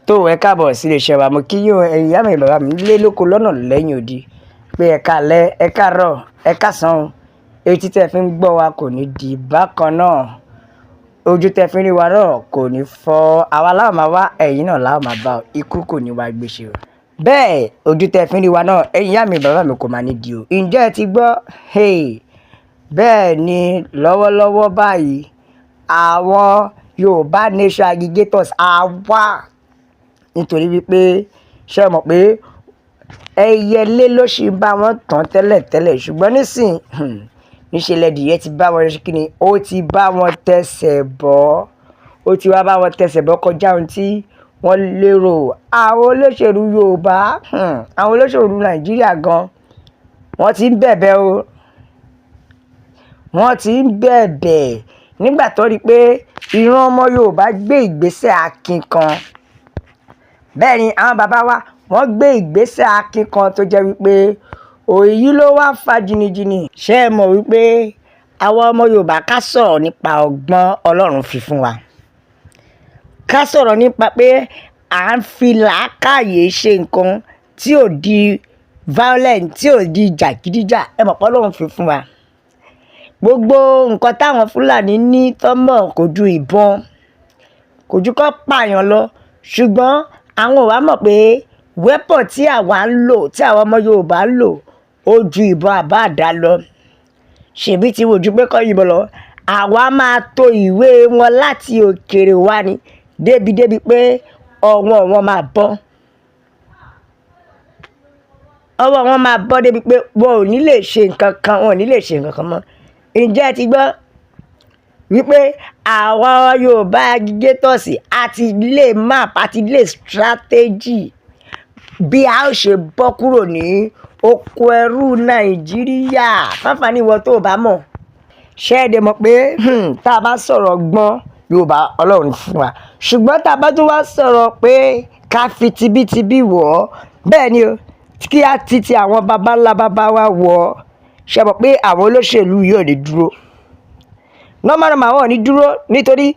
Tó ẹ káàbọ̀ sí iléeṣẹ́ wa. Mo kí yín, ẹ̀yin ìyá mi, bàbá mi, nílé lóko lọ́nà lẹ́yìn odi, pé ẹ káalẹ́, ẹ káàárọ̀, ẹ káàsán o. Etí tẹ́ fi ń gbọ́ wa kò ní di bákan náà, ojú tẹ́ fi ń rí wa náà kò ní fọ́. Àwa láwọn máa wá, ẹ̀yin náà láwọn máa bá ọ. Ikú kò ní wá gbéṣe o. Bẹ́ẹ̀ ojú tẹ́ fi ń rí wa náà, ẹ̀yin ìyá mi, bàbá mi, kò máa ní di o. Ǹjẹ́ ẹ ti gbọ́? Bẹ́ẹ̀ ni, lọ́wọ́lọ́wọ́ báyìí, àwọn Yorùbá Nation agitators àwa, nítorí wípé ṣé ẹ mọ̀ pé ẹyẹlé ló ṣì ń bá wọn tàn tẹ́lẹ̀tẹ́lẹ̀, ṣùgbọ́n nísìn níṣẹ́ lẹ́dìyẹ ti bá wọn ṣe kíni, ó ti bá wọn tẹsẹ̀ bọ́, ó ti wá bá wọn tẹsẹ̀ bọ́ kọjá ohun tí wọ́n lérò. Àwọn olóṣèlú Yorùbá, àwọn olóṣèlú Nàìjíríà gan, wọ́n ti ń bẹ̀bẹ̀ o, wọ́n ti ń bẹ̀bẹ̀ nígbà tó rí i pé ìran ọmọ Yorùbá gbé ìgbésẹ̀ akin kan. Bẹ́ẹ̀ ni àwọn bàbá wa, wọ́n gbé ìgbésẹ̀ akin kan tó jẹ́ wípé òyì ló wá fa jìnnìjìnnì. Ṣé ẹ mọ̀ wípé àwọn ọmọ Yorùbá, ká sọ̀rọ̀ nípa ọgbọ́n Ọlọ́run fi fún wa, ká sọ̀rọ̀ nípa pé à ń fi làákàyè ṣe nǹkan tí ò di violent, tí ò di jàgídíjà, ẹ mọ̀ pé Ọlọ́run fi fún wa. Gbogbo nǹkan táwọn Fúlàní ní tọ́mọ̀ kò ju ìbọn, kò ju kó pààyàn lọ, ṣùgbọ́n àwọn ò wá mọ̀ pé weapon tí àwa ń lò, tí àwọn ọmọ Yorùbá ń lò, ó ju ìbọn àbá àdá lọ. Ṣèbí tí wojú pé kọ́ yìnbọn lọ, àwa máa to ìwé wọn láti òkèèrè wá ni débi pé ọwọ́ wọn máa bọ́, ọwọ́ wọn máa bọ́ débi pé wọn ò ní lè ṣe nǹkan kan, wọn ò ní lè ṣe nǹkan kan mọ́. Ǹjẹ́ ẹ ti gbọ́ wípé àwọn Yorùbá agitators àti lè map àti lè strategy bí a ó ṣe bọ́ kúrò ní oko ẹrú Nàìjíríà? Fáfáni ìwọ tó o bá mọ̀, ṣé ẹ dẹ̀ mọ̀ pé tá a bá sọ̀rọ̀ gbọ́n Yorùbá, Ọlọ́run fún wa, ṣùgbọ́n tá a bá tún wá sọ̀rọ̀ pé ká fi tibítibí wọ̀ ọ́, bẹ́ẹ̀ ni o, kí á ti ti àwọn baba ńlá baba wa wọ̀ ọ́, ṣe mọ̀ pé àwọn olóṣèlú yóò ní dúró normal normal, àwọn ò ní dúró, nítorí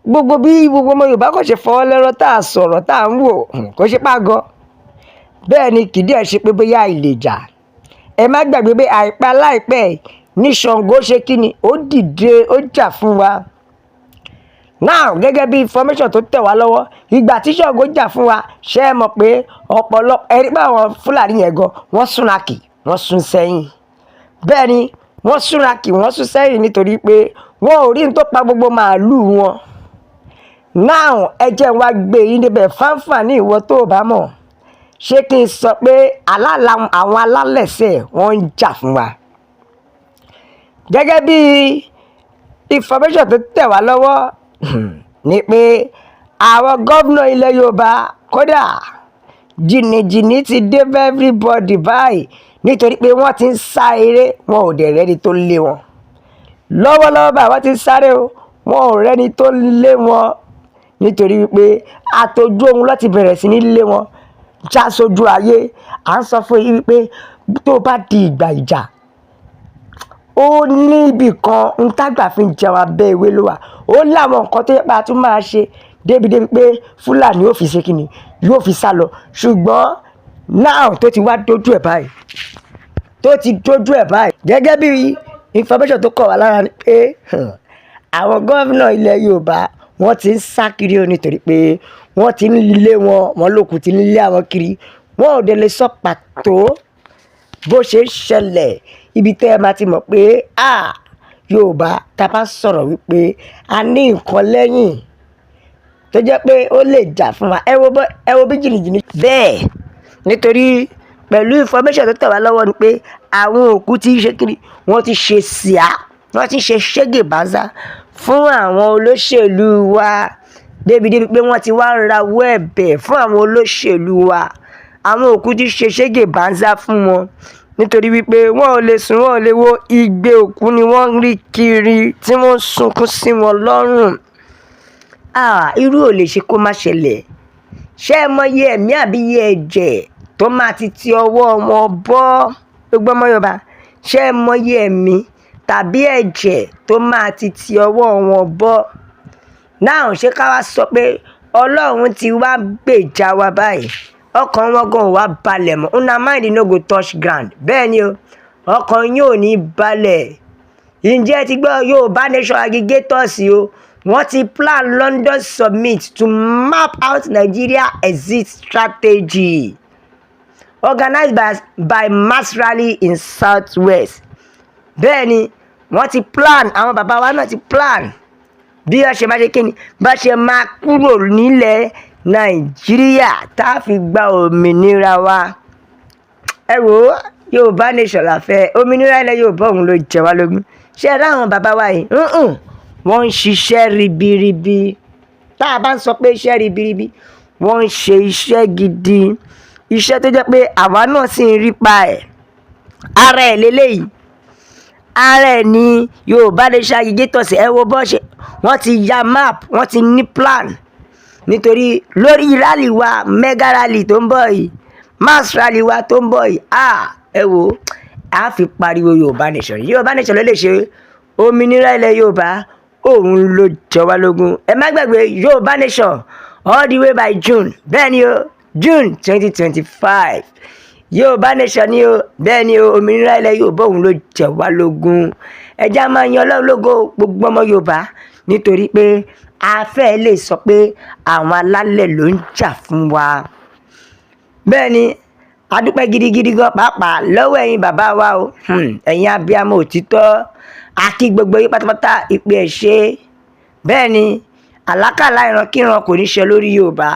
gbogbo bí gbogbo ọmọ Yorùbá kò ṣe fọwọ́ lẹ́rọ̀ tá a sọ̀rọ̀ tá a ń wò, kò ṣe pàgọ́. Bẹ́ẹ̀ ni kìdí ẹ̀ ṣe pé bóyá ìlèjà. Ẹ má gbàgbé pé àìpẹ́ láìpẹ́ ní Ṣàngó ṣe kí ni, ó dìde, ó jà fún wa. Now, gẹ́gẹ́ bí information tó tẹ̀ wá lọ́wọ́, ìgbà tí Ṣàngó jà fún wa, ṣé ẹ mọ̀ pé ọ̀pọ̀lọpọ̀ ẹni pé àwọn Fúlàní yẹn gan, wọ́n súnra kì, wọ́n sún sẹ́yìn. Bẹ́ẹ̀ ni, wọ́n súnra kì, wọ́n sún sẹ́yìn, nítorí pé wọn ò rí ní tó pa gbogbo màálùú wọn. Now, ẹ jẹ́ n wá gbé yín débẹ̀ fáńfàní. Ìwọ tó o bá mọ̀, ṣé kí n sọ pé àwọn alálẹ̀sẹ̀ wọ́n ń jà fún wa? Gẹ́gẹ́ bí information tó tẹ̀ wá lọ́wọ́ ni pé àwọn gómìnà ilẹ̀ Yorùbá, kódà jìnnìjìnnì ti dé bá everybody báyìí, nítorí pé wọ́n ti ń sá eré, wọn ò dẹ̀ rẹ́ni tó lé wọn. Lọ́wọ́lọ́wọ́ báyìí, wọ́n ti ń sáré o, wọn ò rẹ́ni tó lé wọn, nítorí wípé àtọjú ohun láti bẹ̀rẹ̀ sí ní lé wọn já sójú ayé. À ń sọ fún yín wípé tó bá di ìgbà ìjà, ó ní ibì kan ń tágbà fi ń jẹun abẹ́ ewé ló wà. Ó láwọn nǹkan tó yẹ pé a tún máa ṣe débi pé Fúlàní yóò fi ṣe kíni, yóò fi sá lọ. Ṣùgbọ́n now, tó ti wá dójú ẹ̀ báyìí, tó ti dójú ẹ̀ báyìí, gẹ́gẹ́ bí information tó kọ̀ wá lára ni pé àwọn gómìnà ilẹ̀ Yorùbá, wọ́n ti ń sá kiri o, nítorí pé wọ́n ti ń lé wọn, wọn lókun ti ń lé àwọn kiri. Wọn ò dẹ̀ lè sọ pàtó bó ṣe ń ṣẹlẹ̀. Ibi tẹ́ ẹ máa ti mọ̀ pé ah, Yorùbá, tá a bá sọ̀rọ̀ wípé a ní nǹkan lẹ́yìn tó jẹ́ pé ó lè jà fún wa, ẹ wo bí jìnnìjìnnì. Bẹ́ẹ̀, nítorí pẹ̀lú information tó tẹ̀ wá lọ́wọ́ ni pé àwọn òkú tí ń ṣe kiri, wọ́n ti ṣe síá, wọ́n ti ṣe ṣégè báńsá fún àwọn olóṣèlú wa débi pé wọ́n ti wá ń rawọ́ ẹ̀bẹ̀ fún àwọn olóṣèlú wa. Àwọn òkú ti ṣe ṣégè báńsá fún wọn, nítorí wípé wọn ò lè sùn, wọn ò lè wo, igbe òkú ni wọ́n ń rí kiri tí wọ́n ń sunkún sí wọn lọ́rùn. Ah, irú ò lè ṣe kó má ṣẹlẹ̀. Ṣé ẹ mọyì ẹ̀mí àbí iye ẹ̀jẹ̀ tó máa ti ti ọwọ́ wọn bọ́? Gbogbo ọmọ Yorùbá, ṣé ẹ mọyì ẹ̀mí tàbí ẹ̀jẹ̀ tó máa ti ti ọwọ́ wọn bọ́ náà? Ṣé ká wá sọ pé Ọlọ́run ti wá gbèjà wa báyìí. Ọkàn wọn gan ò wá balẹ̀ mọ́. Una mind no go touch ground. Bẹ́ẹ̀ ni o, ọkàn yín ò ní balẹ̀. Ǹjẹ́ ẹ ti gbọ́? Yorùbá Nation agitators o, wọ́n ti plan London summit to map out Nigeria exit strategy, organized by mass rally in Southwest. Bẹ́ẹ̀ ni, wọ́n ti plan, àwọn bàbá wa náà ti plan bí wọ́n ṣe máa ṣe kíni, bá ṣe máa kúrò nílẹ̀ Nàìjíríà tá a fi gba òmìnira wa. Ẹ wò ó, Yorùbá Nation la fẹ́. Òmìnira ilẹ̀ Yorùbá, òun ló jẹ wá lógún. Ṣé ẹ ráwọn bàbá wa yìí? Wọ́n ń ṣiṣẹ́ ribiribi. Tá a bá ń sọ pé iṣẹ́ ribiribi, wọ́n ń ṣe iṣẹ́ gidi, iṣẹ́ tó jẹ́ pé àwa náà sì ń rí pa ẹ̀. Ara ẹ̀ lélẹ́yìí, ara ẹ̀ ní Yorùbá Nation agitators. Ẹ wo bọ́ ṣe wọ́n ti ya map, wọ́n ti ní plan, nítorí lórí rally wa, mega rally tó ń bọ̀ yìí, mass rally wa tó ń bọ̀ yìí, ah, ẹ wo, a fi pariwo Yorùbá Nation. Yorùbá Nation ló lè ṣe. Òmìnira ilẹ̀ Yorùbá, òun ló jẹ wá lógún. Ẹ má gbàgbé, Yorùbá Nation all the way by June. Bẹ́ẹ̀ ni o, June 2025, Yorùbá Nation ni o. Bẹ́ẹ̀ ni o, òmìnira ilẹ̀ Yorùbá, òun ló jẹ wá lógún. Ẹ jẹ́ á máa yan Ọlọ́run lógo, gbogbo ọmọ Yorùbá, nítorí pé a fẹ́ lè sọ pé àwọn alálẹ̀ ló ń jà fún wa. Bẹ́ẹ̀ ni, a dúpẹ́ gidigidi gan, pàápàá lọ́wọ́ ẹ̀yin bàbá wa o, ẹ̀yin abiyamọ òtítọ́. A kí gbogbo yín pátápátá ìpè ẹ̀ ṣe. Bẹ́ẹ̀ ni, àlákàlà ìrankíran kò ní ṣe lórí Yorùbá.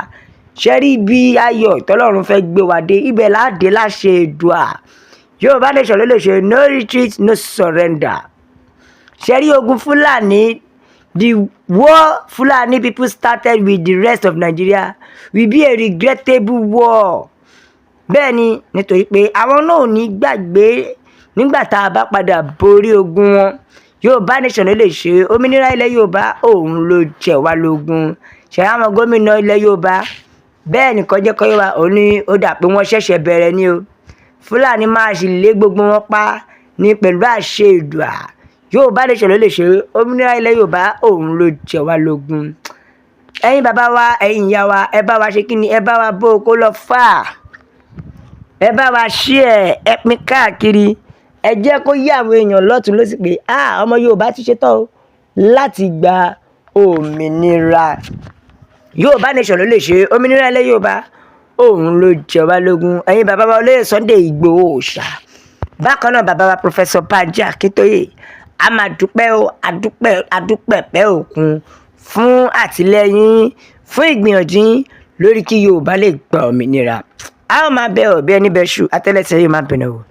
Ṣe rí ibi ayọ̀ tọ́lọ́run fẹ́ gbé wa dé, ibẹ̀ láàdé láṣẹ Èdùà. Yorùbá Nation ló lè ṣe. No retreat, no surrender. Ṣe rí ogun Fúlàní, the war Fulani people started with the rest of Nigeria will be a regrettable war. Bẹ́ẹ̀ ni, nítorí pé àwọn náà ò ní gbàgbé nígbà tá a bá padà borí ogun wọn. Yorùbá Nation ló lè ṣe. Òmìnira ilẹ̀ Yorùbá, òun ló jẹ wá lógún. Ṣe àwọn gómìnà ilẹ̀ Yorùbá bẹ́ẹ̀ nìkan jẹ́ kọ́ Yorùbá òun ní ó dà pé wọ́n ṣẹ̀ṣẹ̀ bẹ̀rẹ̀ ni o. Fúlàní máa sì lé gbogbo wọn pa ní pẹ̀lú àṣẹ Èdùà. Yorùbá Nation ló lè ṣe. Òmìnira ilẹ̀ Yorùbá, òun ló jẹ wá lógún. Ẹ̀yin bàbá wa, ẹ̀yin ìyá wa, ẹ bá wa ṣe kí ni, ẹ bá wa bó o kó lọ fà, ẹ bá wa ṣí ẹ, ẹ pín káàkiri. Ẹ jẹ́ kó yé àwọn èèyàn lọ́tún lọ́sì pé, ah, ọmọ Yorùbá ti ṣetán o láti gba òmìnira. Yorùbá Nation ló lè ṣe. Òmìnira ilẹ̀ Yorùbá, òun ló jẹ wá lógún. Ẹ̀yin bàbá wa, olóyè Sunday Ìgbòho Òòṣà, bákan náà bàbá wa Professor Banji Akintoye, a máa dúpẹ́ o. Adúpẹ́, adúpẹ́ pẹ́ òkun fún àtìlẹ́yìn, fún ìgbìyànjú yín lórí kí Yorùbá lè gba òmìnira. A ó máa bẹ ọ̀bẹ ẹni bẹ ṣù, àtẹ́lẹsẹ̀ yóò máa bẹ̀rẹ̀ o.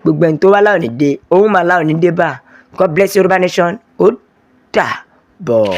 Gbogbo ẹni tó wá láwọn ní dé, òun máa láwọn ní dé bá. God bless Yorùbá Nation. Ó dà bọ̀.